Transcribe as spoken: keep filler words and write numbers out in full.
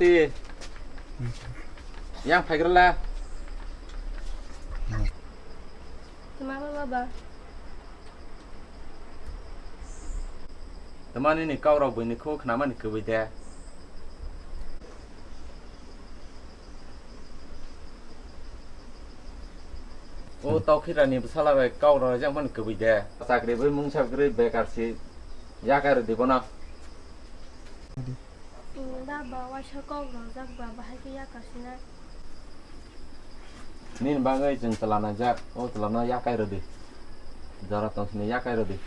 Yang phaigrala. Tma ba baba? Tma nini kaurok buini kho khnamani kwbwi de. O taukhirani bwsala bai kaurok jakmani kwbwi de. Chakri bai mungsa kwrwi bekar si yakai rwdi bono. Baba, waisa kok rojak ba, bahai khe yakarsinai. Nini bagwi chwng chwla naijak, o chwlano yakai rwdi. Jora tongsini yakai rwdi.